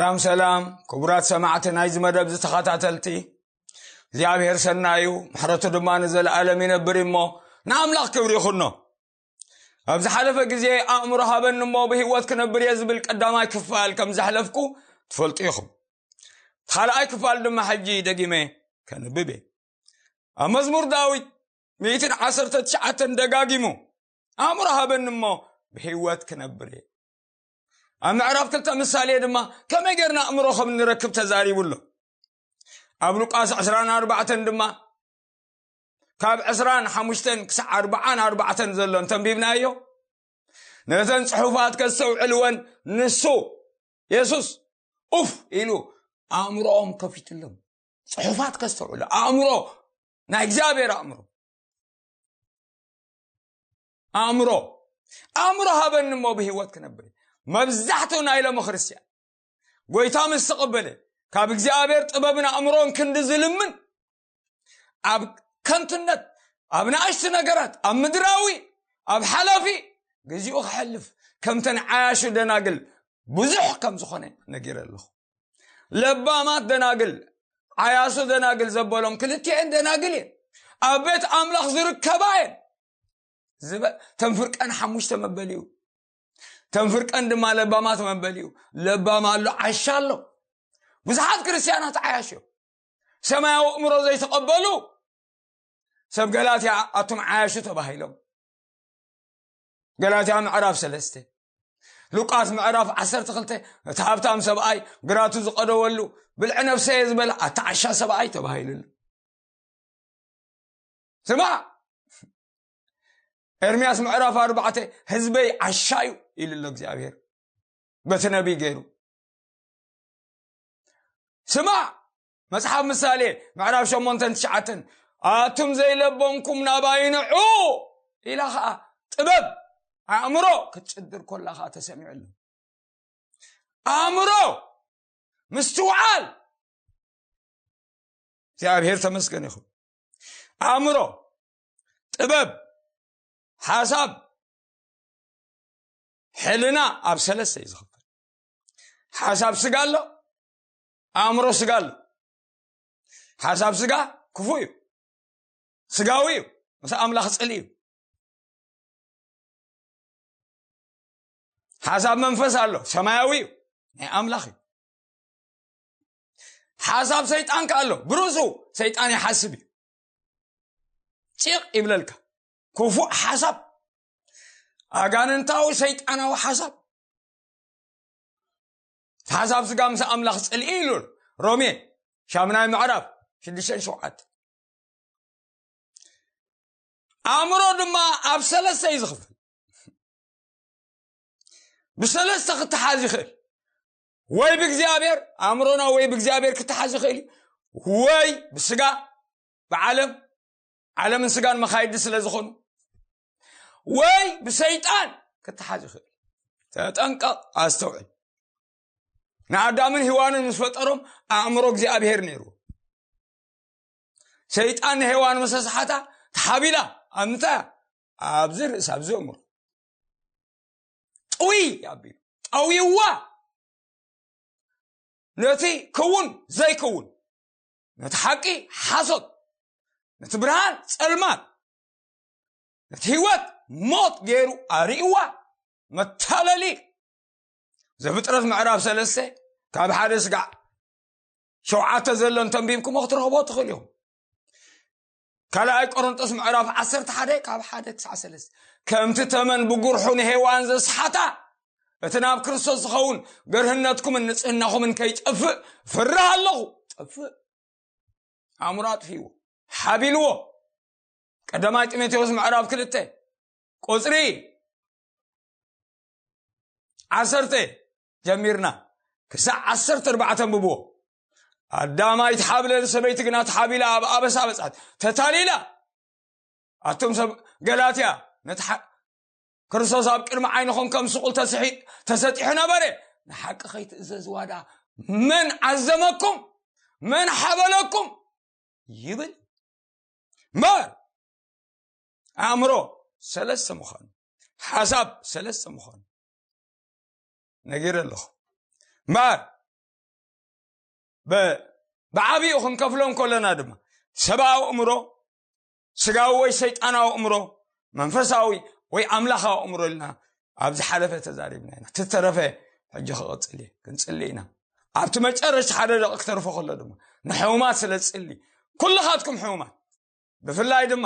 ሰላም ሰላም፣ ክቡራት ሰማዕቲ ናይዚ መደብ ዝተኸታተልቲ፣ እግዚኣብሔር ሰናዩ፣ ምሕረቱ ድማ ንዘለኣለም ይነብር እሞ፣ ንኣምላኽ ክብሪ ይኹኖ። ኣብ ዝሓለፈ ግዜ ኣእምሮ ሃበኒ እሞ ብህይወት ክነብር እየ ዝብል ቀዳማይ ክፋል ከም ዘሕለፍኩ ትፈልጡ ኢኹም። እቲ ካልኣይ ክፋል ድማ ሕጂ ደጊመ ከንብብ እየ። ኣብ መዝሙር ዳዊት ሚእትን ዓሰርተ ትሽዓተን ደጋጊሙ፣ ኣእምሮ ሃበኒ እሞ ብህይወት ክነብር እየ። ኣብ ምዕራፍ ክልተ ምሳሌ ድማ ከመይ ጌርና ኣእምሮ ከም ንረክብ ተዛሪቡ ኣሎ። ኣብ ሉቃስ ዕስራን ኣርባዕተን ድማ ካብ ዕስራን ሓሙሽተን ክሳዕ ኣርባዓን ኣርባዕተን ዘሎ እንተንቢብናዮ፣ ነተን ጽሑፋት ከስተውዕልወን ንሱ የሱስ ኡፍ ኢሉ ኣእምሮኦም ከፊትሎም። ጽሑፋት ከስተውዕሉ፣ ኣእምሮ፣ ናይ እግዚኣብሔር ኣእምሮ፣ ኣእምሮ ኣእምሮ ሃበኒ እሞ ብህይወት ክነብር። መብዛሕትኡ ናይ ሎሚ ክርስትያን ጎይታ ምስ ተቐበለ፣ ካብ እግዚኣብሔር ጥበብን ኣእምሮን ክንዲ ዝልምን፣ ኣብ ከንቱነት፣ ኣብ ንኣሽቱ ነገራት፣ ኣብ ምድራዊ፣ ኣብ ሓላፊ ግዜኡ ክሐልፍ፣ ከምተን ዓያሹ ደናግል ብዙሕ ከም ዝኾነ ነጊረ ኣለኹ። ለባማት ደናግል፣ ዓያሱ ደናግል ዘበሎም ክልቲኤን ደናግል እየን። ኣብ ቤት ኣምላኽ ዝርከባ እየን። ዝበ-፣ ተን ፍርቀን ሓሙሽተ መበል እዩ። ተን ፍርቀን ድማ ለባማት መበል እዩ። ለባም ኣሎ፣ ዓሻ ኣሎ። ብዙሓት ክርስትያናት ዓያሹ እዮም። ሰማያዊ ኣእምሮ ዘይተቐበሉ ሰብ ገላትያ ኣቱም ዓያሹ ተባሂሎም። ገላትያ ምዕራፍ ሰለስተ፣ ሉቃስ ምዕራፍ ዓሰርተ ክልተ፣ እቲ ሃብታም ሰብኣይ ግራቱ ዝቐደወሉ፣ ብልዒ ነፍሰየ ዝበለ ኣታ ዓሻ ሰብኣይ ተባሂሉሉ። ስማ፣ ኤርምያስ ምዕራፍ ኣርባዕተ፣ ህዝበይ ዓሻ እዩ ኢሉ ኣሎ እግዚኣብሔር በቲ ነቢይ ገይሩ። ስማ፣ መጽሓፍ ምሳሌ ምዕራፍ ሸሞንተን ትሽዓተን፣ ኣቱም ዘይለበምኩም ናባይ ንዑ ኢላ ኸኣ ጥበብ፣ ኣእምሮ ክትጭድር ኮላ ኸኣ ተሰሚዑ ኣሎ። ኣእምሮ፣ ምስትውዓል። እግዚኣብሔር ተመስገን ይኹን። ኣእምሮ፣ ጥበብ፣ ሓሳብ፣ ሕልና ኣብ ሰለስተ እዩ ዝኽፈል። ሓሳብ ስጋ ኣሎ፣ ኣእምሮ ስጋ ኣሎ። ሓሳብ ስጋ ክፉእ እዩ፣ ስጋዊ እዩ፣ ምስ ኣምላኽ ጽልኢ እዩ። ሓሳብ መንፈስ ኣሎ፣ ሰማያዊ እዩ፣ ናይ ኣምላኽ እዩ። ሓሳብ ሰይጣን ከ ኣሎ፣ ብርእሱ ሰይጣን ይሓስብ እዩ። ጭቕ ይብለልካ። ክፉእ ሓሳብ፣ ኣጋንንታዊ ሰይጣናዊ ሓሳብ። ሓሳብ ስጋ ምስ ኣምላኽ ጽልኢ ኢሉ። ሮሜ ሻምናይ ምዕራፍ ሽዱሽተን ሸውዓተን። ኣእምሮ ድማ ኣብ ሰለስተ እዩ ዝኽፈል። ብሰለስተ ክተሓዝ ይኽእል። ወይ ብእግዚኣብሔር፣ ኣእምሮና ወይ ብእግዚኣብሔር ክተሓዝ ይኽእል እዩ፣ ወይ ብስጋ፣ ብዓለም፣ ዓለምን ስጋን መኻይዲ ስለ ዝኾኑ፣ ወይ ብሰይጣን ክተሓዝ ይኽእል። ተጠንቀቕ፣ ኣስተውዕል። ንኣዳምን ሄዋንን ምስ ፈጠሮም ኣእምሮ እግዚኣብሔር ነይሩ። ሰይጣን ንሄዋን ምስ ኣስሓታ ተሓቢላ። ኣብ ምንታይ? ኣብዚ ርእሳ፣ ኣብዚ ኣእምሮ። ጥውይ ኣቢሉ፣ ጠውይዋ። ነቲ ክውን ዘይክውን፣ ነቲ ሓቂ ሓሶት፣ ነቲ ብርሃን ጸልማት፣ ነቲ ህይወት ሞት ገይሩ ኣርእይዋ። መታለሊ። ዘፍጥረት ምዕራፍ ሰለስተ ካብ ሓደ ስጋዕ ሸውዓተ ዘሎ እንተንቢብኩሞ ክትረኽቦ ትኽእሉ ኢኹም። ካልኣይ ቆሮንጦስ ምዕራፍ ዓሰርተ ሓደ ካብ ሓደ ክሳዕ ሰለስተ። ከምቲ ተመን ብጉርሑ ንሄዋን ዘስሓታ፣ እቲ ናብ ክርስቶስ ዝኸውን ገርህነትኩምን ንጽህናኹምን ከይጠፍእ ፍርህ ኣለኹ። ጠፍእ። ኣእምሮ ኣጥፊእዎ፣ ሓቢልዎ። ቀዳማይ ጢሞቴዎስ ምዕራፍ ክልተ ቁጽሪ ዓሰርተ ጀሚርና ክሳዕ ዓሰርተ ኣርባዕተ ኣንብብዎ። ኣዳም ኣይትሓብለል፣ ሰበይቲ ግና ተሓቢላ ኣብ ኣበሳ በጻት፣ ተታሊላ። ኣቱም ሰብ ገላትያ፣ ነቲ ሓ-፣ ክርስቶስ ኣብ ቅድሚ ዓይንኹም ከም ስቑል ተስሒ-፣ ተሰጢሑ ነበረ። ንሓቂ ከይትእዘዝዋ ደኣ መን ዓዘመኩም? መን ሓበለኩም? ይብል። እምበር ኣእምሮ ሰለስተ ምዃኑ፣ ሓሳብ ሰለስተ ምዃኑ ነጊረ ኣለኹ። እምበር ብ- ብዓቢኡ ክንከፍሎም ከለና ድማ ሰብኣዊ ኣእምሮ፣ ስጋዊ ወይ ሰይጣናዊ ኣእምሮ፣ መንፈሳዊ ወይ ኣምላኻዊ ኣእምሮ ኢልና ኣብ ዝሓለፈ ተዛሪብና ኢና። ትተረፈ ሕጂ ክቕጽል እየ፣ ክንጽሊ ኢና። ኣብቲ መጨረሽታ ሓደ ደቂ ክተርፎ ከሎ ድማ ንሕሙማት ስለ ዝጽሊ፣ ኩልኻትኩም ሕሙማት፣ ብፍላይ ድማ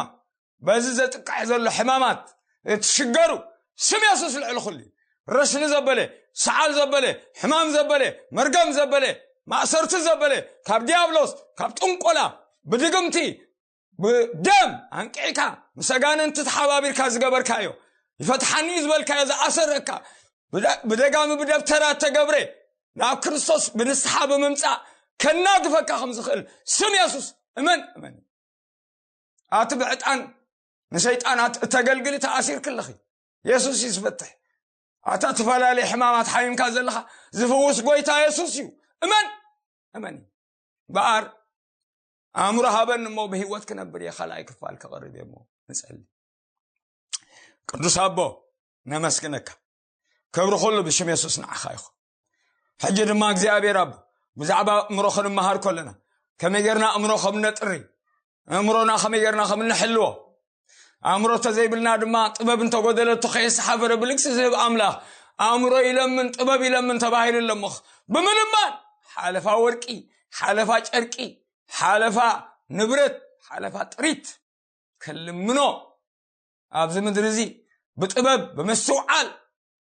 በዚ ዘጥቅዕ ዘሎ ሕማማት እትሽገሩ፣ ስም የሱስ ልዕሊ ኩሉ እዩ። ረስኒ ዘበለ፣ ሰዓል ዘበለ፣ ሕማም ዘበለ፣ መርገም ዘበለ፣ ማእሰርቲ ዘበለ፣ ካብ ዲያብሎስ፣ ካብ ጥንቆላ፣ ብድግምቲ፣ ብደም ኣንቂዕካ ምስ ኣጋንንቲ ተሓባቢርካ ዝገበርካዮ፣ ይፈትሓኒ እዩ ዝበልካዮ ዝኣሰረካ፣ ብደ- ብደጋሚ ብደብተራ ተገብረ ናብ ክርስቶስ ብንስሓ ብምምጻእ ከናግፈካ ከም ዝኽእል ስም የሱስ እመን፣ እመን። ኣቲ ብዕጣን ንሰይጣናት እተገልግሊ ተኣሲርኪ ኣለኺ። የሱስ እዩ ዝፈትሕ። ኣታ ትፈላለየ ሕማማት ሓሚምካ ዘለኻ ዝፍውስ ጎይታ የሱስ እዩ። እመን፣ እመን። በኣር ኣእምሮ ሃበኒ እሞ ብህይወት ክነብር እየ። ካልኣይ ክፋል ክቐርብ እየ እሞ ንጸሊ። ቅዱስ ኣቦ ነመስግነካ። ክብሪ ኩሉ ብሽም የሱስ ንዓኻ ይኹን። ሕጂ ድማ እግዚኣብሔር ኣቦ ብዛዕባ ኣእምሮ ክንመሃር ከለና ከመይ ጌርና ኣእምሮ ከም ነጥሪ፣ ኣእምሮና ከመይ ጌርና ከም እንሕልዎ፣ ኣእምሮ ተዘይብልና ድማ ጥበብ እንተጎደለቶ ከየሰሓፈረ ብልግሲ ዝህብ ኣምላኽ ኣእምሮ ይለምን ጥበብ ይለምን ተባሂሉ ኣለሞ። ብምልማን ሓለፋ ወርቂ፣ ሓለፋ ጨርቂ፣ ሓለፋ ንብረት፣ ሓለፋ ጥሪት ከልምኖ ኣብዚ ምድሪ እዚ ብጥበብ ብምስትውዓል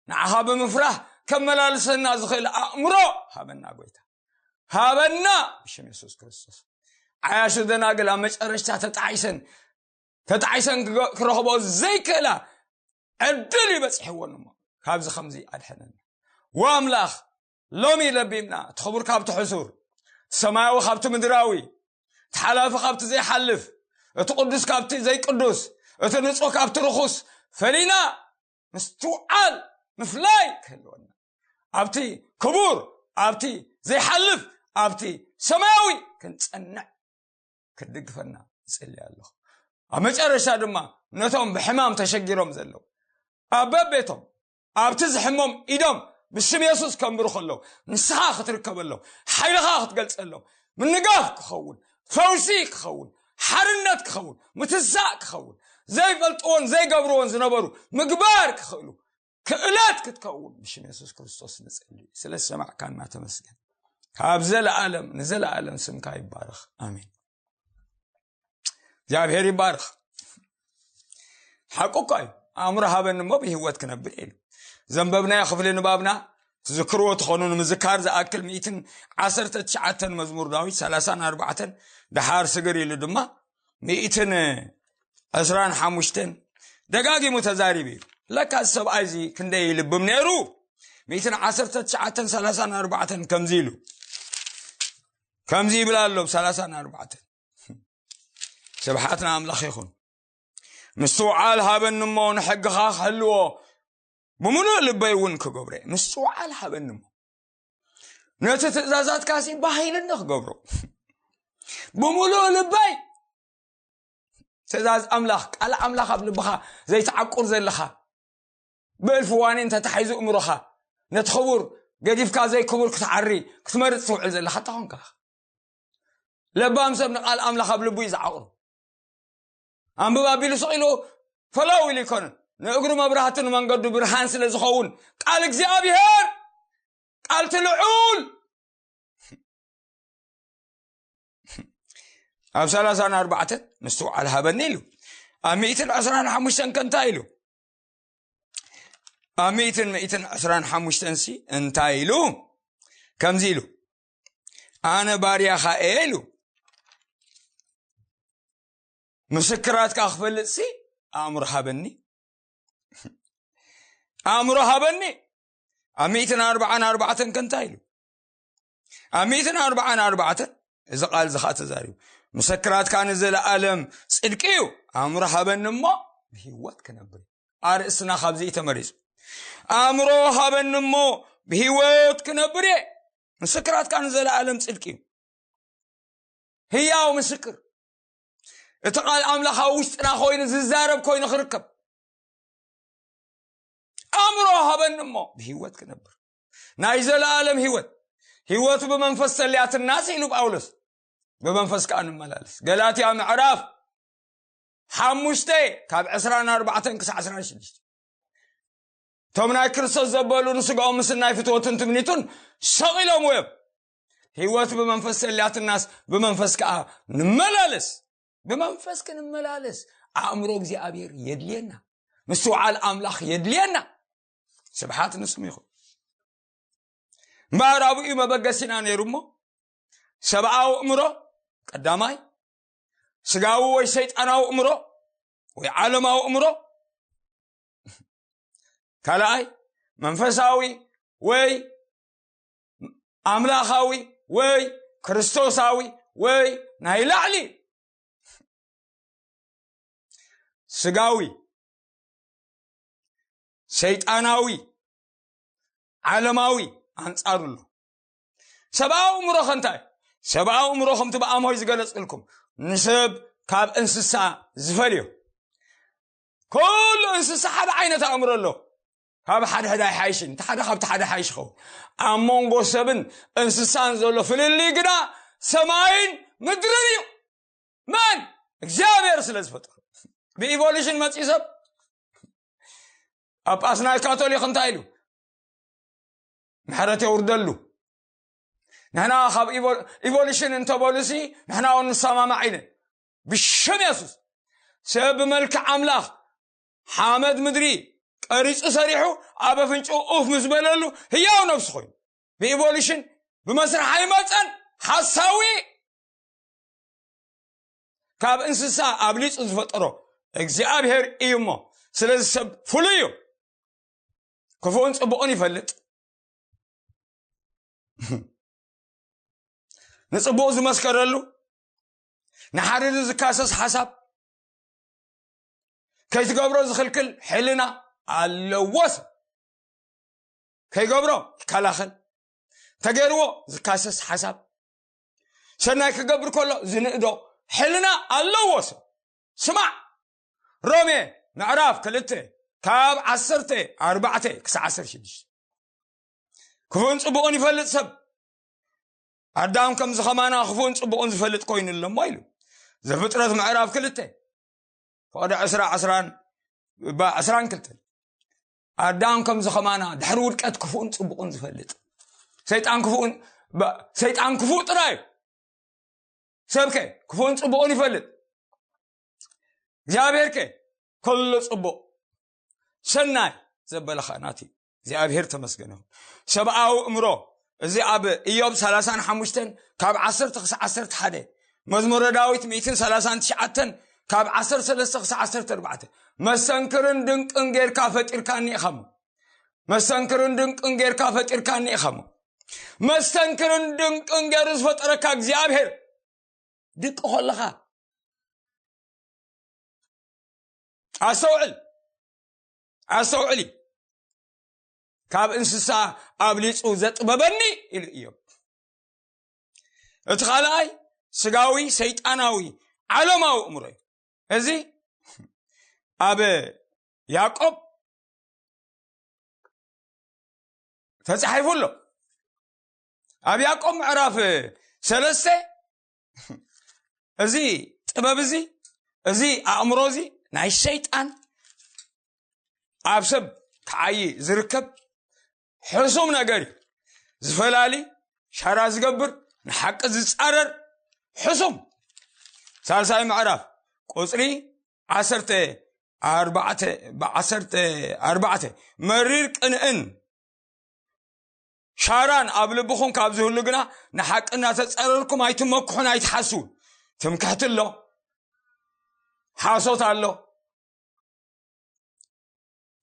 ንዓኻ ብምፍራህ ከመላልሰና ዝኽእል ኣእምሮ ሃበና ጎይታ፣ ሃበና ብሽም የሱስ ክርስቶስ። ዓያሹ ደናግል ኣብ መጨረሽታ ተጣዒሰን ተጣዒሰን ክገ- ክረኽቦ ዘይክእላ ዕድል ይበፅሕወን እሞ ካብዚ ከምዚ ኣድሐነና። ወኣምላኽ ሎሚ ለቢምና እቲ ክቡር ካብቲ ሕሱር፣ እቲ ሰማያዊ ካብቲ ምድራዊ፣ እቲ ሓላፊ ካብቲ ዘይሓልፍ፣ እቲ ቅዱስ ካብቲ ዘይቅዱስ፣ እቲ ንጹህ ካብቲ ርኹስ ፈሊና ምስትውዓል ምፍላይ ክህልወና፣ ኣብቲ ክቡር፣ ኣብቲ ዘይሓልፍ፣ ኣብቲ ሰማያዊ ክንጸንዕ ክትድግፈና እጽሊ ኣለኹ። ኣብ መጨረሻ ድማ ነቶም ብሕማም ተሸጊሮም ዘለዉ ኣብ በቤቶም ኣብቲ ዝሕሞም ኢዶም ብስም የሱስ ከንብሩ ከለዉ ንስኻ ክትርከበሎም፣ ሓይልኻ ክትገልጸሎም፣ ምንጋፍ ክኸውን፣ ፈውሲ ክኸውን፣ ሓርነት ክኸውን፣ ምትሳእ ክኸውን፣ ዘይፈልጥዎን ዘይገብርዎን ዝነበሩ ምግባር ክኽእሉ ክእለት ክትከውን ብሽም የሱስ ክርስቶስ ንጽሊ። ስለ ዝሰማዕካና ተመስገን። ካብ ዘለኣለም ንዘለኣለም ስምካ ይባረኽ። ኣሜን። እግዚኣብሔር ይባረኽ። ሓቁ እኳ እዩ፣ ኣእምሮ ሃበኒ እሞ ብህይወት ክነብር ኢሉ። ዘንበብናዮ ክፍሊ ንባብና ትዝክርዎ ትኾኑ ንምዝካር ዝኣክል ሚእትን ዓሰርተ ትሽዓተን መዝሙር ዳዊት ሰላሳን ኣርባዕተን፣ ደሓር ስግር ኢሉ ድማ ሚእትን ዕስራን ሓሙሽተን ደጋጊሙ ተዛሪቡ እዩ። ለካ እዚ ሰብኣይ እዚ ክንደይ ይልብም ነይሩ። ሚእትን ዓሰርተ ትሽዓተን ሰላሳን ኣርባዕተን ከምዚ ኢሉ ከምዚ ይብል ኣሎ። ሰላሳን ኣርባዕተን ስብሓት ንኣምላኽ ይኹን። ምስትውዓል ሃበኒ እሞ ንሕግኻ ክሕልዎ ብምሉእ ልበይ እውን ክገብረ ምስትውዓል ሃበኒ እሞ ነቲ ትእዛዛትካሲ ባሂልኒ ክገብሮ ብምሉእ ልበይ። ትእዛዝ ኣምላኽ ቃል ኣምላኽ ኣብ ልብኻ ዘይተዓቁር ዘለኻ ብእልፊ ዋኒን ተታሒዙ እምሮኻ ነቲ ክቡር ገዲፍካ ዘይክቡር ክትዓሪ ክትመርፅ ትውዕል ዘለኻ እንተኾንካ። ለባም ሰብ ንቃል ኣምላኽ ኣብ ልቡ እዩ ዝዓቕሩ። ኣንብብ ኣቢሉ ስቕ ኢሉ ፈላው ኢሉ ይኮንን። ንእግሩ መብራህቲ ንመንገዱ ብርሃን ስለ ዝኸውን ቃል እግዚኣብሔር ቃል ትልዑል ኣብ ሰላሳን ኣርባዕተን ምስትውዓል ሃበኒ ኢሉ። ኣብ ሚእትን ዕስራን ሓሙሽተን ከ እንታይ ኢሉ? ኣብ ሚእትን ሚእትን ዕስራን ሓሙሽተን ሲ እንታይ ኢሉ? ከምዚ ኢሉ ኣነ ባርያኻ እየ ኢሉ። ምስክራትካ ክፈልጥ ሲ ኣእምሮ ሃበኒ፣ ኣእምሮ ሃበኒ። ኣብ ሚእትን ኣርባዓን ኣርባዕተን ከ እንታይ ኢሉ? ኣብ ሚእትን ኣርባዓን ኣርባዕተን እዚ ቃል እዚ ከዓ ተዛሪቡ ምስክራትካ ንዘለኣለም ጽድቂ እዩ። ኣእምሮ ሃበኒ እሞ ብህይወት ክነብር እዩ። ኣርእስትና ካብዚ እዩ ተመሪጹ። ኣእምሮ ሃበኒ እሞ ብህይወት ክነብር እየ። ምስክራትካ ንዘለኣለም ጽድቂ እዩ። ህያው ምስክር እቲ ቃል ኣምላኽ ኣብ ውሽጥና ኮይኑ ዝዛረብ ኮይኑ ክርከብ ኣእምሮ ሃበኒ እሞ ብህይወት ክነብር ናይ ዘለኣለም ህይወት ህይወት ብመንፈስ ሰልያትናስ ኢሉ ጳውሎስ፣ ብመንፈስ ከዓ ንመላለስ። ገላትያ ምዕራፍ ሓሙሽተ ካብ ዕስራን ኣርባዕተን ክሳዕ ዕስራን ሽዱሽተ። እቶም ናይ ክርስቶስ ዘበሉ ንስጋኦም ምስናይ ፍትወትን ትምኒቱን ሰቒሎምዎ እዮም። ህይወት ብመንፈስ ሰልያትናስ ብመንፈስ ከዓ ንመላለስ። ብመንፈስ ክንመላለስ ኣእምሮ እግዚኣብሔር የድልየና። ምስትውዓል ኣምላኽ የድልየና። ስብሓት ንስሙ ይኹን። እምበኣር ኣብኡ መበገሲና ነይሩ እሞ፣ ሰብኣዊ እምሮ ቀዳማይ፣ ስጋዊ ወይ ሰይጣናዊ እምሮ ወይ ዓለማዊ እምሮ ካልኣይ፣ መንፈሳዊ ወይ ኣምላኻዊ ወይ ክርስቶሳዊ ወይ ናይ ላዕሊ። ስጋዊ፣ ሰይጣናዊ፣ ዓለማዊ ኣንጻሩ ኣሎ። ሰብኣዊ እምሮ ከ እንታይ? ሰብኣዊ እምሮ ከምቲ ብኣምሆይ ዝገለጽልኩም፣ ንሰብ ካብ እንስሳ ዝፈልዮ። ኩሉ እንስሳ ሓደ ዓይነት ኣእምሮ ኣሎ። ካብ ሓደ ሓደ ኣይሓይሽን፣ እቲ ሓደ ካብቲ ሓደ ሓይሽ ይኸውን። ኣብ መንጎ ሰብን እንስሳን ዘሎ ፍልልይ ግና ሰማይን ምድርን እዩ። መን? እግዚኣብሔር ስለ ዝፈጠሩ። ብኢቮሉሽን መፅዩ ሰብ። ጳጳስ ናይ ካቶሊክ እንታይ ኢሉ? ምሕረት የውርደሉ። ንሕና ካብ ኢቮ-፣ ኢቮሉሽን እንተበሉሲ ንሕና እውን ንሰማማዕ ኢለን። ብሽም የሱስ ሰብ ብመልክዕ ኣምላኽ ሓመድ ምድሪ ቀሪጹ ሰሪሑ ኣብ ኣፍንጭኡ ኡፍ ምስ በለሉ ህያው ነፍሲ ኮይኑ። ብኢቮሉሽን ብመስርሕ ኣይመጸን። ሓሳዊ። ካብ እንስሳ ኣብሊጹ ዝፈጠሮ እግዚኣብሔር እዩ እሞ፣ ስለዚ ሰብ ፍሉይ እዩ። ክፉእን ጽቡቕን ይፈልጥ። ንጽቡቕ ዝመስከረሉ፣ ንሓድዱ ዝካሰስ ሓሳብ፣ ከይትገብሮ ዝኽልክል ሕልና ኣለዎ። ሰብ ከይገብሮ ይከላኸል፣ ተገይርዎ ዝካሰስ ሓሳብ፣ ሰናይ ክገብር ከሎ ዝንእዶ ሕልና ኣለዎ። ሰብ ስማዕ፣ ሮሜ ምዕራፍ ክልተ ካብ ዓሰርተ ኣርባዕተ ክሳዕ ዓሰርተ ሽዱሽተ። ክፉእን ጽቡቕን ይፈልጥ ሰብ፣ ኣዳም ከምዚ ኸማና ክፉእን ጽቡቕን ዝፈልጥ ኮይኑ ኣሎ እሞ ኢሉ። ዘፍጥረት ምዕራፍ ክልተ ፍቕዲ ዕስራ፣ ዕስራን፣ ባ-፣ ዕስራን ክልተን። ኣዳም ከምዚ ኸማና ድሕሪ ውድቀት ክፉእን ጽቡቕን ዝፈልጥ። ሰይጣን ክፉእን፣ ባ-፣ ሰይጣን ክፉእ ጥራይ እዩ። ሰብከ ክፉእን ጽቡቕን ይፈልጥ። እግዚኣብሔርከ ኩሉ ጽቡቕ ሰናይ ዘበለኻ ናቲ እግዚኣብሔር ተመስገነ ይኹን። ሰብኣዊ እምሮ፣ እዚ ኣብ ኢዮብ ሰላሳን ሓሙሽተን ካብ ዓሰርተ ክሳዕ ዓሰርተ ሓደ፣ መዝሙረ ዳዊት ሚእትን ሰላሳን ትሽዓተን ካብ ዓሰርተ ሰለስተ ክሳዕ ዓሰርተ ኣርባዕተ። መሰንክርን ድንቅን ጌርካ ፈጢርካኒ ኢኻ እሞ፣ መሰንክርን ድንቅን ጌርካ ፈጢርካኒ ኢኻ እሞ፣ መሰንክርን ድንቅን ጌሩ ዝፈጠረካ እግዚኣብሔር ድቂ ከለኻ ኣስተውዕል፣ ኣስተውዕሊ። ካብ እንስሳ ኣብሊጹ ዘጥበበኒ ኢሉ ኢዮብ። እቲ ካልኣይ ስጋዊ፣ ሰይጣናዊ፣ ዓለማዊ እምሮ እዩ። እዚ ኣብ ያዕቆብ ተጻሒፉ ኣሎ። ኣብ ያዕቆብ ምዕራፍ ሰለስተ፣ እዚ ጥበብ እዚ፣ እዚ ኣእምሮ እዚ ናይ ሰይጣን ኣብ ሰብ ክዓዪ ዝርከብ ሕሱም ነገር እዩ። ዝፈላሊ፣ ሻራ ዝገብር፣ ንሓቂ ዝጻረር ሕሱም። ሳልሳይ ምዕራፍ ቁጽሪ ዓሰርተ ኣርባዕተ፣ ብዓሰርተ ኣርባዕተ፣ መሪር ቅንእን ሻራን ኣብ ልብኹም ካብ ዝህሉ ግና፣ ንሓቂ እናተጸረርኩም ኣይትመክሑን ኣይትሓስዉን። ትምክሕቲ ኣሎ፣ ሓሶት ኣሎ።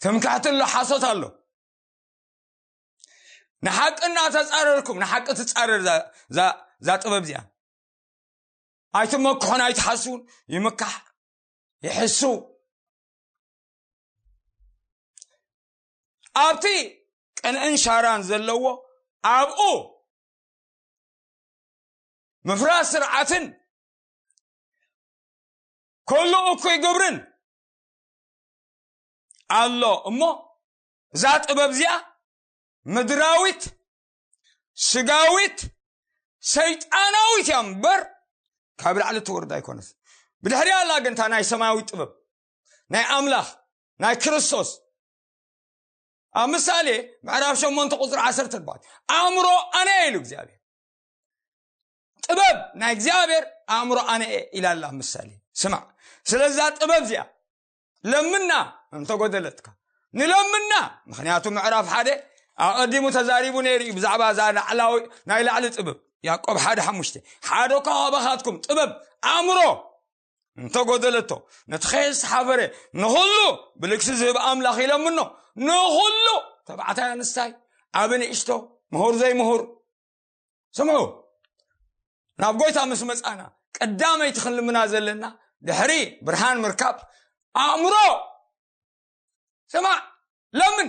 ትምክሕቲ ኣሎ፣ ሓሶት ኣሎ። ንሓቂ እናተጻረርኩም፣ ንሓቂ ትጻረር እዛ፣ እዛ፣ እዛ ጥበብ እዚኣ። ኣይትመክሑን ኣይትሓስዉን። ይምካሕ፣ ይሕሱ። ኣብቲ ቅንእን ሻራን ዘለዎ፣ ኣብኡ ምፍራስ ስርዓትን ኩሉ እኩይ ግብርን ኣሎ እሞ፣ እዛ ጥበብ እዚኣ ምድራዊት፣ ስጋዊት ሰይጣናዊት እያ እምበር ካብ ላዕሊ ትወርድ ኣይኮነስ። ብድሕሪኣ ኣላ ግን እታ ናይ ሰማያዊ ጥበብ ናይ ኣምላኽ ናይ ክርስቶስ። ኣብ ምሳሌ ምዕራፍ ሸሞንተ ቁፅሪ ዓሰርተ ኣርባዕተ ኣእምሮ ኣነ እየ ኢሉ እግዚኣብሔር። ጥበብ ናይ እግዚኣብሔር ኣእምሮ ኣነ እየ ኢላ ኣላ ኣብ ምሳሌ። ስማዕ፣ ስለዛ ጥበብ እዚኣ ለምና እንተጎደለትካ ንለምና። ምክንያቱ ምዕራፍ ሓደ ኣቐዲሙ ተዛሪቡ ነይሩ እዩ ብዛዕባ እዛ ላዕላዊ ናይ ላዕሊ ጥበብ። ያዕቆብ ሓደ ሓሙሽተ ሓደ እኳ ካባኻትኩም ጥበብ ኣእምሮ እንተጎደለቶ ነቲ ከየዝተሓፈረ ንኹሉ ብልግሲ ዝህብ ኣምላኽ ይለምኖ። ንኹሉ ተባዕታይ ኣንስታይ ዓቢ ንእሽቶ ምሁር ዘይምሁር። ስምዑ፣ ናብ ጎይታ ምስ መጻና ቀዳመይቲ ክንልምና ዘለና ድሕሪ ብርሃን ምርካብ ኣእምሮ። ስማዕ፣ ለምን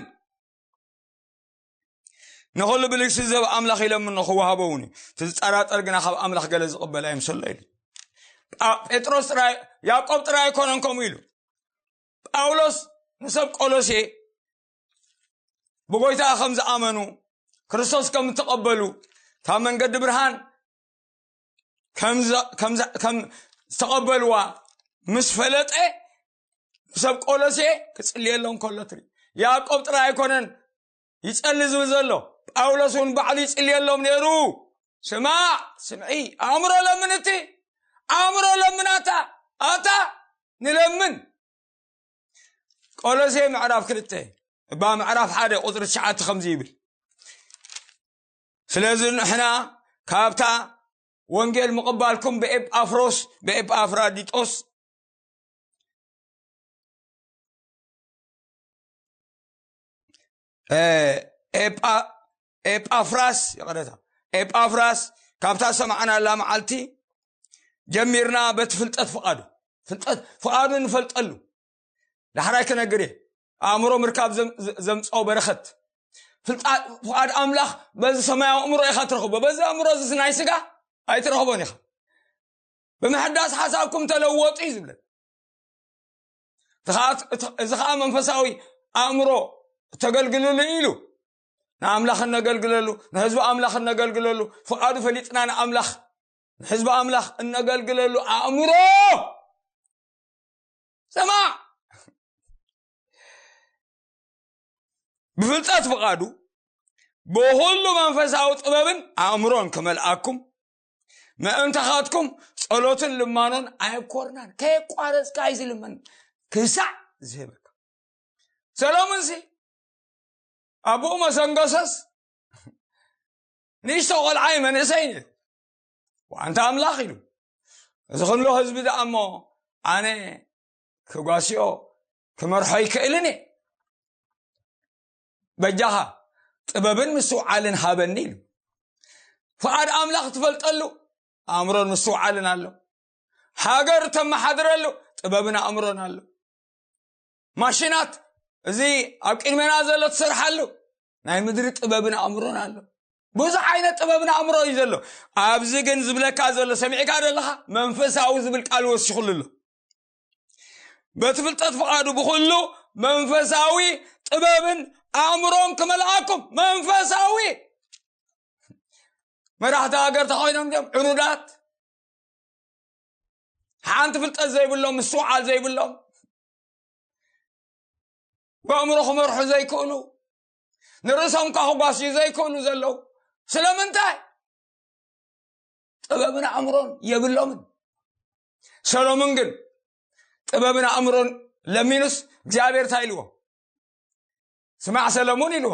ንኹሉ ብልግሲ ዝህብ ኣምላኽ ይለምን ንክወሃቦ እውን እዩ። እቲ ዝጠራጠር ግና ካብ ኣምላኽ ገለ ዝቕበል ኣይምሰሎ ኢሉ። ጳ- ጴጥሮስ ጥራይ ያዕቆብ ጥራይ ኣይኮነን ከምኡ ኢሉ። ጳውሎስ ንሰብ ቆሎሴ ብጎይታ ከም ዝኣመኑ ክርስቶስ ከም እተቐበሉ እታ መንገዲ ብርሃን ከም ዘ- ከም ዘ- ከም ዝተቐበልዋ ምስ ፈለጠ ንሰብ ቆሎሴ ክጽልየሎም ከሎ ትርኢ። ያዕቆብ ጥራይ ኣይኮነን ይጸሊ ዝብል ዘሎ፣ ጳውሎስ እውን ባዕሉ ይጽልየሎም ነይሩ። ስማዕ፣ ስምዒ፣ ኣእምሮ ለምን እቲ ኣእምሮ ለምን ኣታ ኣታ ንለምን። ቆሎሴ ምዕራፍ ክልተ እባ ምዕራፍ ሓደ ቁፅሪ ትሽዓተ ከምዚ ይብል፣ ስለዚ ንሕና ካብታ ወንጌል ምቕባልኩም ብኤጳፍሮስ ብኤጳፍራዲጦስ ኤጳፍራስ ይቕረታ ኤጳፍራስ ካብታ ሰማዕናላ መዓልቲ ጀሚርና በቲ ፍልጠት ፍቓዱ ፍልጠት ፍቓዱ ንፈልጠሉ። ዳሕራይ ክነግር እየ ኣእምሮ ምርካብ ዘምፅኦ በረኸት። ፍቓድ ኣምላኽ በዚ ሰማያዊ ኣእምሮ ኢኻ ትረኽቦ። በዚ ኣእምሮ እዚ ናይ ስጋ ኣይትረኽቦን ኢኻ። ብምሕዳስ ሓሳብኩም ተለወጡ እዩ ዝብለን። እዚ ከዓ መንፈሳዊ ኣእምሮ ተገልግልሉ ኢሉ ንኣምላኽ እነገልግለሉ ንህዝቢ ኣምላኽ እነገልግለሉ ፍቓዱ ፈሊጥና ንኣምላኽ ንህዝቢ ኣምላኽ እነገልግለሉ ኣእምሮ። ሰማዕ፣ ብፍልጠት ፍቓዱ ብኹሉ መንፈሳዊ ጥበብን ኣእምሮን ክመልኣኩም ምእንታኻትኩም ጸሎትን ልማኖን ኣየኮርናን። ከየቋረጽካ እዩ ዝልመን ክሳዕ ዝህበካ። ሰሎሞንሲ ኣቦኡ መሰንገሰስ ንእሽቶ ቆልዓይ መንእሰይ ነይሩ። ዋንታ ኣምላኽ ኢሉ እዚ ክንሎ ህዝቢ ደኣ እሞ ኣነ ክጓስዮ ክመርሖ ይክእልን እየ። በጃኻ ጥበብን ምስትውዓልን ሃበኒ ኢሉ። ፍቓድ ኣምላኽ ትፈልጠሉ ኣእምሮን ምስትውዓልን ኣሎ። ሃገር ተመሓድረሉ ጥበብን ኣእምሮን ኣሎ። ማሽናት እዚ ኣብ ቅድሜና ዘሎ ትሰርሓሉ ናይ ምድሪ ጥበብን ኣእምሮን ኣሎ። ብዙሕ ዓይነት ጥበብን ኣእምሮ እዩ ዘሎ። ኣብዚ ግን ዝብለካ ዘሎ ሰሚዕካ ዘለኻ መንፈሳዊ ዝብል ቃል ወሲኹሉ ኣሎ። በቲ ፍልጠት ፍቓዱ ብኹሉ መንፈሳዊ ጥበብን ኣእምሮን ክመልኣኩም። መንፈሳዊ መራሕቲ ሃገር ተኾይኖም እዮም ዕኑዳት፣ ሓንቲ ፍልጠት ዘይብሎም፣ ምስትውዓል ዘይብሎም፣ ብኣእምሮ ክመርሑ ዘይክእሉ፣ ንርእሶም እኳ ክጓስዩ ዘይክእሉ ዘለዉ። ስለምንታይ? ጥበብን ኣእምሮን የብሎምን። ሰሎሞን ግን ጥበብን ኣእምሮን ለሚኑስ እግዚኣብሔር እንታይ ኢልዎ? ስማዕ ሰሎሞን ኢልዎ፣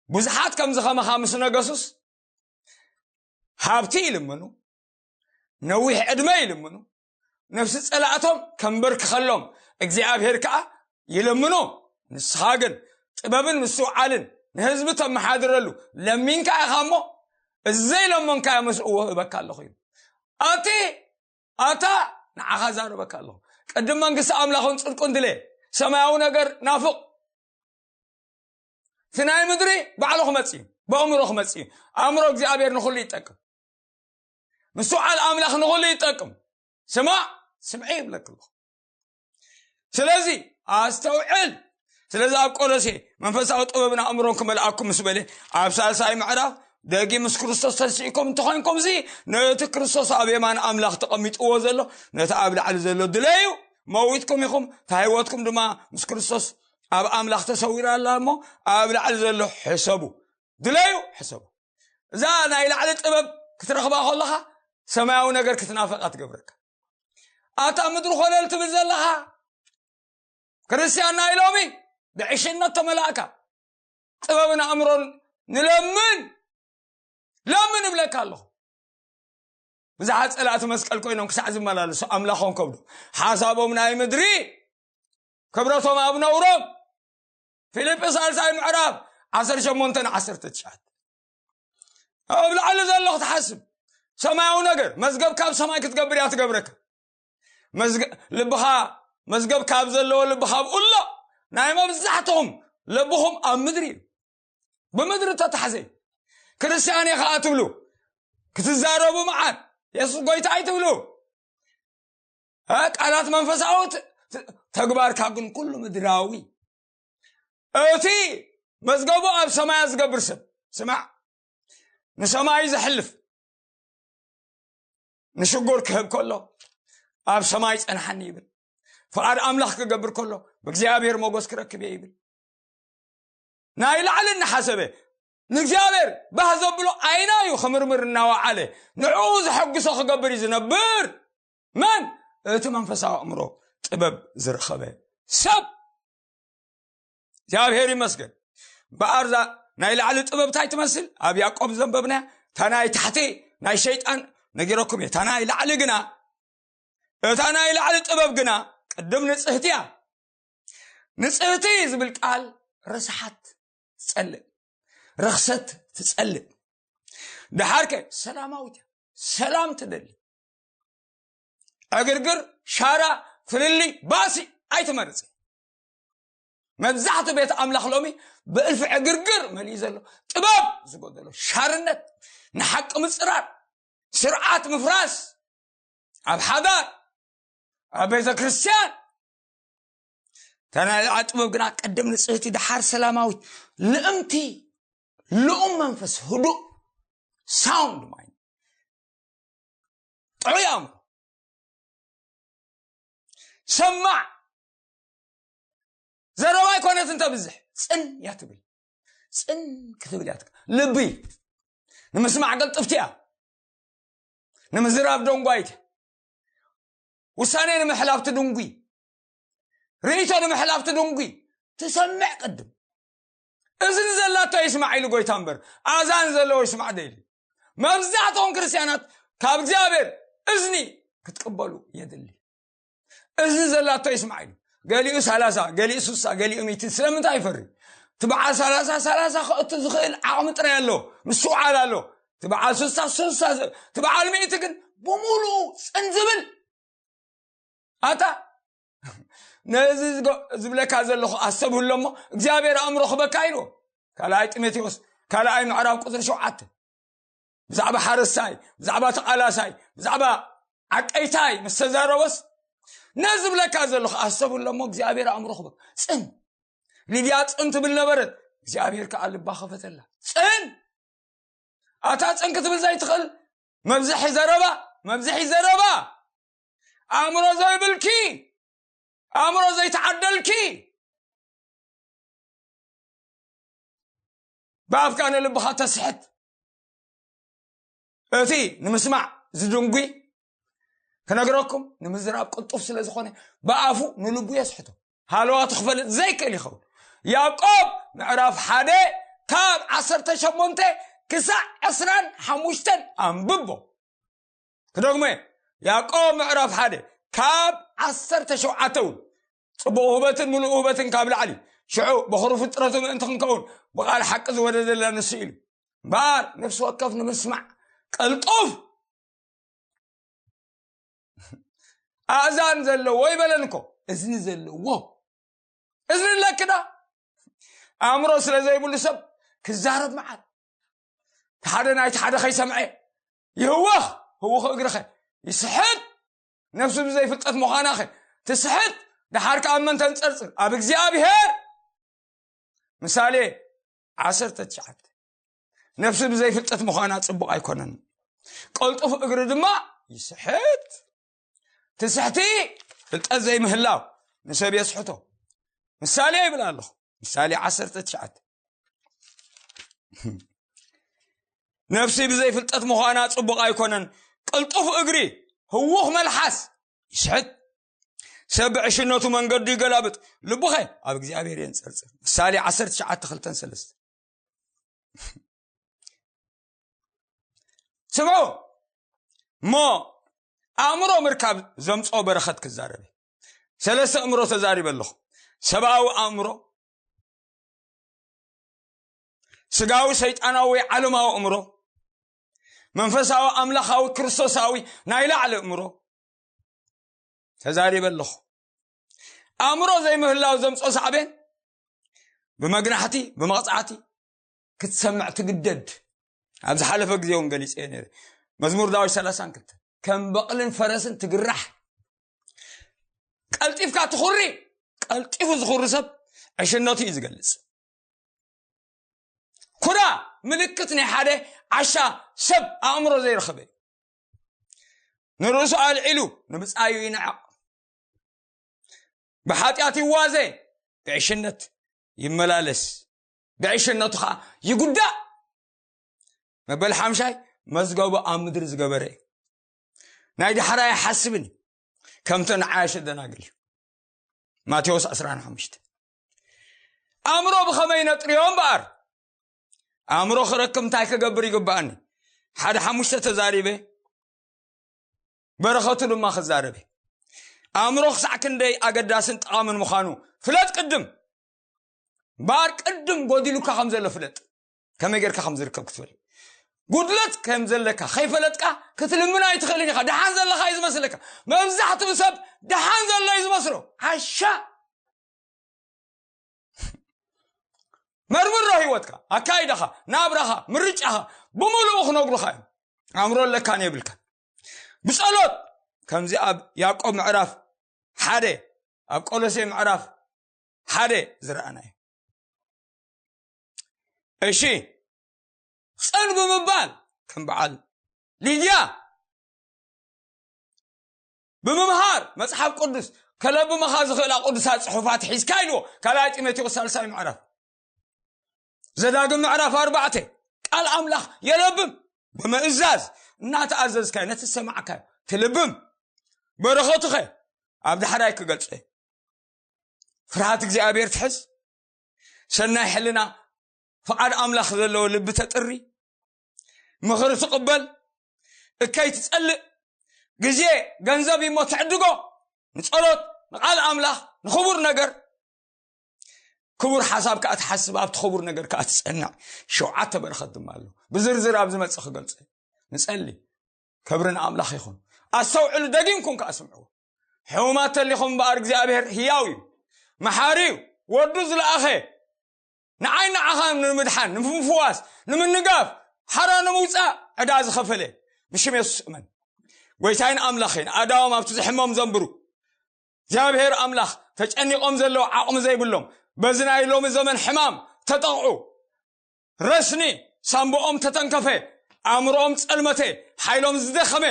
ብዙሓት ከምዚ ከማኻ ምስ ነገሱስ ሃብቲ ይልምኑ፣ ነዊሕ ዕድመ ይልምኑ፣ ነፍሲ ጸላእቶም ከንበርክኸሎም እግዚኣብሔር ከኣ ይልምኑ። ንስኻ ግን ጥበብን ምስትውዓልን ንህዝቢ ተመሓድረሉ ለሚንካ ኢኻ እሞ እዚ ዘይለመንካዮ ምስእዎ እበካ ኣለኹ እዩ። ኣቲ ኣታ ንዓኻ ዛረበካ ኣለኹ። ቅድም መንግስቲ ኣምላኽን ጽድቁን ድለ ሰማያዊ ነገር ናፍቕ። እቲ ናይ ምድሪ ባዕሉ ክመጽእ እዩ፣ ብኣእምሮ ክመጽእ እዩ። ኣእምሮ እግዚኣብሔር ንኹሉ ይጠቅም። ምስትውዓል ኣምላኽ ንኹሉ ይጠቅም። ስማዕ ስምዒ ይብለክ ኣለኹ። ስለዚ ኣስተውዕል። ስለዚ ኣብ ቆሎሴ መንፈሳዊ ጥበብን ኣእምሮን ክመልኣኩም ምስ በለ ኣብ ሳልሳይ ምዕራፍ ደጊ ምስ ክርስቶስ ተሲእኩም እንተኾይንኩም ሲ፣ ነቲ ክርስቶስ ኣብ የማን ኣምላኽ ተቐሚጥዎ ዘሎ፣ ነቲ ኣብ ላዕሊ ዘሎ ድለዩ። መዊትኩም ኢኹም፣ እታ ህይወትኩም ድማ ምስ ክርስቶስ ኣብ ኣምላኽ ተሰዊራ ኣላ እሞ፣ ኣብ ላዕሊ ዘሎ ሕሰቡ። ድለዩ፣ ሕሰቡ። እዛ ናይ ላዕሊ ጥበብ ክትረኽባ ከለኻ፣ ሰማያዊ ነገር ክትናፈቓ ትገብረካ። ኣታ ምድሪ ኮለል ትብል ዘለኻ ክርስትያን ናይ ሎሚ፣ ብዕሽነት ተመላእካ። ጥበብን ኣእምሮን ንለምን፣ ለምን እብለካ ኣለኹ። ብዙሓት ጸላእቲ መስቀል ኮይኖም ክሳዕ ዝመላለሱ ኣምላኾም ከብዱ። ሓሳቦም ናይ ምድሪ፣ ክብረቶም ኣብ ነውሮም። ፊልጲ ሳልሳይ ምዕራፍ ዓሰርተ ሸሞንተ ን ዓሰርተ ትሽዓተ። ኣብ ላዕሊ ዘሎ ክትሓስብ፣ ሰማያዊ ነገር፣ መዝገብ ካብ ሰማይ ክትገብር እያ ትገብረካ። መዝገ-፣ ልብኻ፣ መዝገብ ካብ ዘለዎ ልብኻ ኣብኡ ኣሎ። ናይ መብዛሕትኹም ልብኹም ኣብ ምድሪ እዩ። ብምድሪ ተታሕዘ። ክርስትያን እየ ኸዓ ትብሉ፣ ክትዛረቡ መዓት፣ የሱስ ጎይታ ኣይትብሉ። እ፣ ቃላት መንፈሳዊ ት-፣ ት-፣ ተግባርካ ግን ኩሉ ምድራዊ። እቲ መዝገቡ ኣብ ሰማያ ዝገብር ሰብ፣ ስማዕ፣ ንሰማይ ዘሕልፍ፣ ንሽጉር ክህብ ከሎ፣ ኣብ ሰማይ ጸንሓኒ ይብል። ፍቓድ ኣምላኽ ክገብር ከሎ፣ ብእግዚኣብሔር ሞገስ ክረክብ እየ ይብል። ናይ ላዕሊ እናሓሰበ፣ ንእግዚኣብሔር ባህ ዘብሎ ኣይና እዩ ክምርምር እናወዓለ፣ ንዕኡ ዘሐጉሶ ክገብር እዩ ዝነብር። መን? እቲ መንፈሳዊ ኣእምሮ ጥበብ ዝረኸበ ሰብ። እግዚኣብሔር ይመስገን። እምበኣር እዛ ናይ ላዕሊ ጥበብ እንታይ ትመስል? ኣብ ያዕቆብ ዘንበብናያ፣ እታ ናይ ታሕቲ ናይ ሸይጣን ነጊረኩም እየ። እታ ናይ ላዕሊ ግና፣ እታ ናይ ላዕሊ ጥበብ ግና ቅድም ንጽህቲ እያ። ንጽህቲ ዝብል ቃል ርስሓት ትጸልእ፣ ርኽሰት ትጸልእ። ደሓርከ ሰላማዊት እያ፣ ሰላም ትደሊ። ዕግርግር፣ ሻራ፣ ፍልልይ፣ ባእሲ ኣይትመርጽ። መብዛሕትኡ ቤት ኣምላኽ ሎሚ ብእልፊ ዕግርግር መሊኡ ዘሎ፣ ጥበብ ዝጎደሎ፣ ሻርነት፣ ንሓቂ ምጽራር፣ ስርዓት ምፍራስ፣ ኣብ ሓዳር፣ ኣብ ቤተ ክርስቲያን። እታ ናይ ላዕሊ ጥበብ ግና ቅድም ንጽህቲ፣ ደሓር ሰላማዊት፣ ልእምቲ፣ ልኡም መንፈስ፣ ህዱእ፣ ሳውንድ ማይንድ፣ ጥዑይ ኣእምሮ፣ ሰማዕ፣ ዘረባ ኣይኮነትን ተብዝሕ፣ ጽን እያ ትብል። ጽን ክትብል እያ ትክ-፣ ልቢ ንምስማዕ ቀልጥፍቲ እያ። ንምዝራብ ደንጓይት። ውሳኔ ንምሕላፍ ትድንጉይ። ርእይቶ ንምሕላፍ ትድንጉይ። ትሰምዕ ቅድም። እዝኒ ዘላቶ ይስማዕ ኢሉ ጎይታ እምበር፣ ኣዛን ዘለዎ ይስማዕ ዶ ኢሉ። መብዛሕትኦም ክርስትያናት ካብ እግዚኣብሔር እዝኒ ክትቅበሉ የድሊ። እዝኒ ዘላቶ ይስማዕ ኢሉ። ገሊኡ ሰላሳ፣ ገሊኡ ስሳ፣ ገሊኡ ሚእቲ። ስለምንታይ ይፈሪ? እቲ በዓል ሰላሳ፣ ሰላሳ ከእቱ ዝኽእል ዓቕሚ ጥራይ ኣሎ፣ ምስትውዓል ኣሎ። እቲ በዓል ስሳ፣ ስሳ፣ እቲ በዓል ሚእቲ ግን ብምሉኡ ጽን ዝብል። ኣታ ነዚ ዝገ-፣ ዝብለካ ዘለኹ ኣስተብህሎ እሞ፣ እግዚኣብሔር ኣእምሮ ክበካ ኢልዎ። ካልኣይ ጢሞቴዎስ ካልኣይ ምዕራፍ ቁጽሪ ሸውዓተ፣ ብዛዕባ ሓረስታይ፣ ብዛዕባ ተቓላሳይ፣ ብዛዕባ ዓቀይታይ ምስ ተዛረበስ፣ ነዚ ዝብለካ ዘለኹ ኣስተብህሎ እሞ፣ እግዚኣብሔር ኣእምሮ ክበካ። ጽን። ሊድያ ጽን ትብል ነበረት፣ እግዚኣብሔር ከኣ ልባ ከፈተላ። ጽን። ኣታ ጽን ክትብል ዘይትኽእል፣ መብዝሒ ዘረባ፣ መብዝሒ ዘረባ። ኣእምሮ ዘይብልኪ፣ ኣእምሮ ዘይተዓደልኪ፣ ብኣፍካ ንልብኻ ተስሕት። እቲ ንምስማዕ ዝድንጉ ክነግረኩም፣ ንምዝራብ ቅልጡፍ ስለ ዝኾነ፣ ብኣፉ ንልቡ የስሕቶ። ሃለዋቱ ክፈልጥ ዘይክእል ይኸውን። ያዕቆብ ምዕራፍ ሓደ ካብ ዓሰርተ ሸሞንተ ክሳዕ ዕስራን ሓሙሽተን ኣንብቦ። ክደግሞ እየ። ያዕቆብ ምዕራፍ ሓደ ካብ ዓሰርተ ሸውዓተ እውን፣ ጽቡቕ ውህበትን ምሉእ ውህበትን ካብ ላዕሊ፣ ሽዑ በኹሪ ፍጥረቱ ምእንቲ ክንከውን ብቓል ሓቂ ዝወደደልና ንሱ ኢሉ። እምበኣር ነፍሲ ወከፍ ንምስማዕ ቀልጡፍ ኣእዛን ዘለዎ ይበለን እኮ፣ እዝኒ ዘለዎ። እዝኒ ኣለኪ ዳ? ኣእምሮ ስለ ዘይብሉ ሰብ ክዛረብ መዓት። እቲ ሓደ ናይቲ ሓደ ከይሰምዐ ይህወኽ፣ ህውኽ እግርኸ ይስሕት። ነፍሱ ብዘይፍልጠት ምዃናኸ ትስሕት። ደሓር ከኣ ኣብ መን ተንጸርጽር? ኣብ እግዚኣብሔር። ምሳሌ ዓሰርተ ትሽዓተ። ነፍሲ ብዘይፍልጠት ምዃና ጽቡቕ ኣይኮነን። ቀልጡፍ እግሪ ድማ ይስሕት። ትስሕቲ ፍልጠት ዘይምህላው ንሰብ የስሕቶ። ምሳሌ ይብል ኣለኹ። ምሳሌ ዓሰርተ ትሽዓተ። ነፍሲ ብዘይፍልጠት ምዃና ጽቡቕ ኣይኮነን። ቅልጡፍ እግሪ፣ ህውኽ መልሓስ ይስሕት። ሰብ ብዕሽነቱ መንገዱ ይገላብጥ፣ ልቡኸ ኣብ እግዚኣብሔር የንጸርጽር። ምሳሌ ዓሰርተ ትሽዓተ ክልተን ሰለስተን። ስምዑ እሞ፣ ኣእምሮ ምርካብ ዘምጾ በረኸት ክዛረብ። ሰለስተ ኣእምሮ ተዛሪበ ኣለኹ። ሰብኣዊ ኣእምሮ፣ ስጋዊ ሰይጣናዊ ዓለማዊ ኣእምሮ፣ መንፈሳዊ ኣምላኻዊ ክርስቶሳዊ ናይ ላዕሊ ኣእምሮ ተዛሪበ ኣለኹ። ኣእምሮ ዘይምህላው ዘምጾ ሳዕቤን ብመግናሕቲ፣ ብመቕጻዕቲ ክትሰምዕ ትግደድ። ኣብ ዝሓለፈ ግዜ እውን ገሊጸ ነይረ። መዝሙር ዳዊት ሰላሳን ክልተ፣ ከም በቕልን ፈረስን ትግራሕ፣ ቀልጢፍካ ትኹሪ። ቀልጢፉ ዝኹሪ ሰብ ዕሽነቱ እዩ ዝገልጽ። ኩራ ምልክት ናይ ሓደ ዓሻ ሰብ ኣእምሮ ዘይረኸበ እዩ። ንርእሱ ኣልዒሉ ንብጻዩ ይንዕቕ። ብሓጢኣት ይዋዘ፣ ብዕሽነት ይመላለስ፣ ብዕሽነቱ ኸዓ ይጉዳእ። መበል ሓምሻይ፣ መዝገቡ ኣብ ምድሪ ዝገበረ እዩ። ናይ ዳሕራይ ኣይሓስብን እዩ፣ ከምተን ዓያሹ ደናግል እዩ። ማቴዎስ ዕስራን ሓሙሽተ። ኣእምሮ ብኸመይ ነጥርዮ እምበኣር? ኣእምሮ ክረክብ እንታይ ክገብር ይግብኣኒ? ሓደ ሓሙሽተ ተዛሪበ፣ በረኸቱ ድማ ክዛረበ። ኣእምሮ ክሳዕ ክንደይ ኣገዳስን ጠቓምን ምዃኑ ፍለጥ ቅድም። እምበኣር ቅድም ጎዲሉካ ከም ዘሎ ፍለጥ። ከመይ ጌርካ ከም ዝርከብ ክትፈልጥ። ጉድለት ከም ዘለካ ከይፈለጥካ ክትልምን ኣይትኽእልን ኢኻ። ደሓን ዘለኻ እዩ ዝመስለካ። መብዛሕትኡ ሰብ ደሓን ዘሎ እዩ ዝመስሎ። ዓሻ። መርምሮ ህይወትካ፣ ኣካይዳኻ፣ ናብራኻ፣ ምርጫኻ ብምሉኡ ክነግሩኻ እዮም። ኣእምሮ ኣለካን የብልካን። ብጸሎት፣ ከምዚ ኣብ ያዕቆብ ምዕራፍ ሓደ፣ ኣብ ቆሎሴ ምዕራፍ ሓደ ዝረኣናዮ። እሺ፣ ጽን ብምባል ከም በዓል ሊድያ ብምምሃር መጽሓፍ ቅዱስ ከለብመኻ ዝኽእላ ቅዱሳት ጽሑፋት ሒዝካ ኢልዎ። ካልኣይ ጢሞቴዎስ ሳልሳይ ምዕራፍ፣ ዘዳግም ምዕራፍ ኣርባዕተ፣ ቃል ኣምላኽ የለብም። ብምእዛዝ እናተኣዘዝካዮ ነቲ ዝሰማዕካዮ ትልብም። በረኸቱኸ ኣብ ዳሕራይ ክገልጸ። ፍርሃት እግዚኣብሔር ትሕዝ፣ ሰናይ ሕልና፣ ፍቓድ ኣምላኽ ዘለዎ ልቢ ተጥሪ፣ ምኽሪ ትቕበል፣ እከይ ትጸልእ፣ ግዜ ገንዘብ እሞ ትዕድጎ፣ ንጸሎት፣ ንቓል ኣምላኽ፣ ንኽቡር ነገር። ክቡር ሓሳብ ከኣ ትሓስብ፣ ኣብቲ ክቡር ነገር ከኣ ትጸንዕ። ሸውዓተ በረኸት ድማ ኣሎ። ብዝርዝር ኣብ ዝመጽእ ክገልጾ እየ። ንጸሊ። ክብሪ ንኣምላኽ ይኹን። ኣስተውዕሉ፣ ደጊምኩም ከኣ ስምዕዎ። ሕሙማት ተሊኹም እምበኣር እግዚኣብሔር ህያው እዩ፣ መሓሪ እዩ። ወዱ ዝለኣኸ ንዓይ ንዓኻ ንምድሓን፣ ንምፍዋስ፣ ንምንጋፍ፣ ሓራ ንምውጻእ ዕዳ ዝኸፈለ ብሽም የሱስ እመን። ጎይታይን ኣምላኸይን፣ ኣዳዎም ኣብቲ ዝሕመም ዘንብሩ። እግዚኣብሔር ኣምላኽ ተጨኒቖም ዘለዉ ዓቕሚ ዘይብሎም፣ በዚ ናይ ሎሚ ዘመን ሕማም ተጠቕዑ። ረስኒ ሳምቦኦም ተተንከፈ፣ ኣእምሮኦም ጸልመተ፣ ሓይሎም ዝደኸመ፣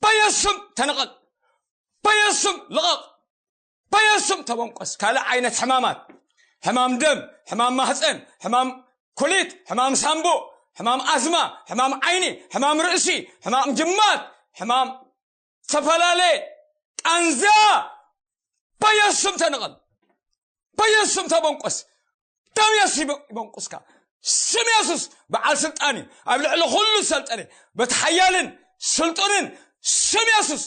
በየሱም ተነቐል፣ በየሱም ልቐቕ፣ በየሱም ተበንቆስ። ካልእ ዓይነት ሕማማት፣ ሕማም ደም፣ ሕማም ማህፀን፣ ሕማም ኩሊት፣ ሕማም ሳምቡእ፣ ሕማም ኣዝማ፣ ሕማም ዓይኒ፣ ሕማም ርእሲ፣ ሕማም ጅማት፣ ሕማም ዝተፈላለየ ቃንዛ በየሱም ተነቐል፣ በየሱም ተበንቆስ። ደም የሱስ ይበ-፣ ይበንቁስካ። ስም የሱስ በዓል ስልጣን እዩ፣ ኣብ ልዕሊ ኩሉ ዝሰልጠነ፣ በቲ ሓያልን ስልጡንን ስም የሱስ።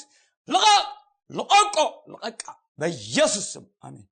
ልቐቕ፣ ልቐቆ፣ ልቐቃ፣ በየሱስ ስም፣ ኣሜን።